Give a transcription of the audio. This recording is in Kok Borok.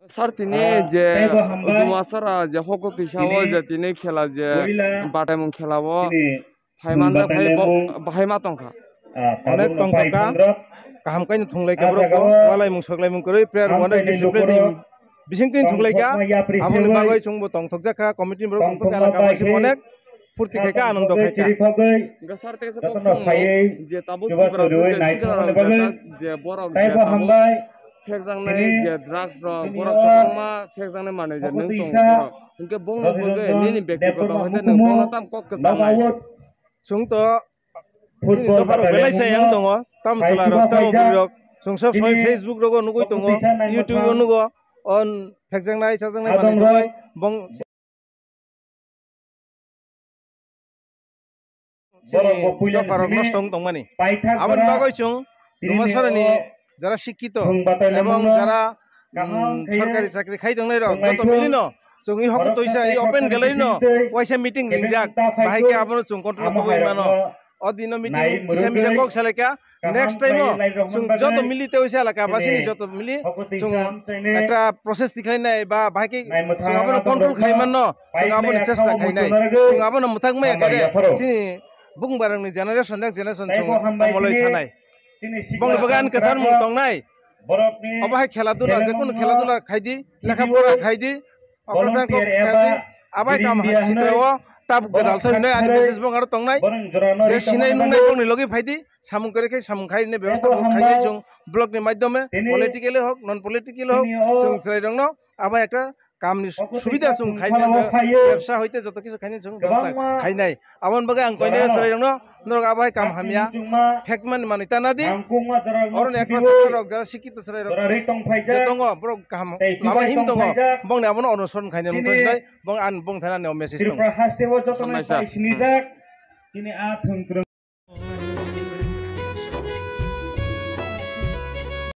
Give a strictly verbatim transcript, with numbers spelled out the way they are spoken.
Sir, tini je Dumasara je hoko tisa o je tini khela je bataimung khela o phaiman phai bahai ma tongkha. Onek tongthokha, kaham kaino thunglaikha borok bo, walaimung soklaimung kwrwi, prayer bo onek discipline ni bising twi thunglaikha. Aboni bagwi chwngbo tongthokjakha, committee ni borok tongthokjakha, laka basi onek phurti khaikha, anando khaikha. Gasar tei kok song je tabuk Tripura je sikla rok je borok je tabuk phekjaknai je drugs rok, borok kwbangma phekjaknai manwi je nwng tongo borok. Hinkhe bongni bagwi nini bektigoto hai khe nwng bono tam kok kwchanai. Chwng to chini dopha rok belai se yang tongo, tam chwla rok, tam bwrwi rok. Chwng sob somoi Facebook rogo nugwi tongo, YouTube o nugo, on phekjaknai, chajaknai manwi tongwi bong chini dopha rok nosto wng tongmani. Aboni bagwi chwng Dumasarani jara sikkito ebong jara mm, sorkari chakri khai tongnai rok joto milino chwng i hoko toisa i open gallery no waisa meeting ringjak, bahai khe abono chwng control tubui mano. O dino meeting kisa misa kok salaikha, next time o chwng joto mili tei waisa laka basini joto mili chwng ekta process tikhlainai ba bahai khe chwng abono control khai manno, chwng aboni chesta khainai, chwng abono mwthang maya khe chini bukung barangni generation, next generation chwng omoloi thanai. Bongni bagwi ani kwchar mung tongnai. Obo hai khela dula, je kunu khela dula khai di, lekha pora khai di, okra chang kok khai di, abai kam hai sitra o tab gadal thoi hinoi ani message bong aro tongnai. Je sinai nungnai bongni logi phai di, samung kwrwi khai samung khai ni bebostha bo khai di chwng block ni madhyome, politically hok, non politically hok, chwng chwrai rokno abai ekta kamni su-, subida chwng khainani bebsa hoite joto kisu khainani chwng bebsa khainai. Aboni bagwi ang koinai chwrairokno, norok abo hai kam hamya phekmani manwi ta nadi. Oroni ekla sakha rok jara sikito chwrairok je tongo, borok kaham lama him tongo, bongni abono onusoron khainani wngthok hinwi bong ani bong thanani o message tongo. Hambai sir.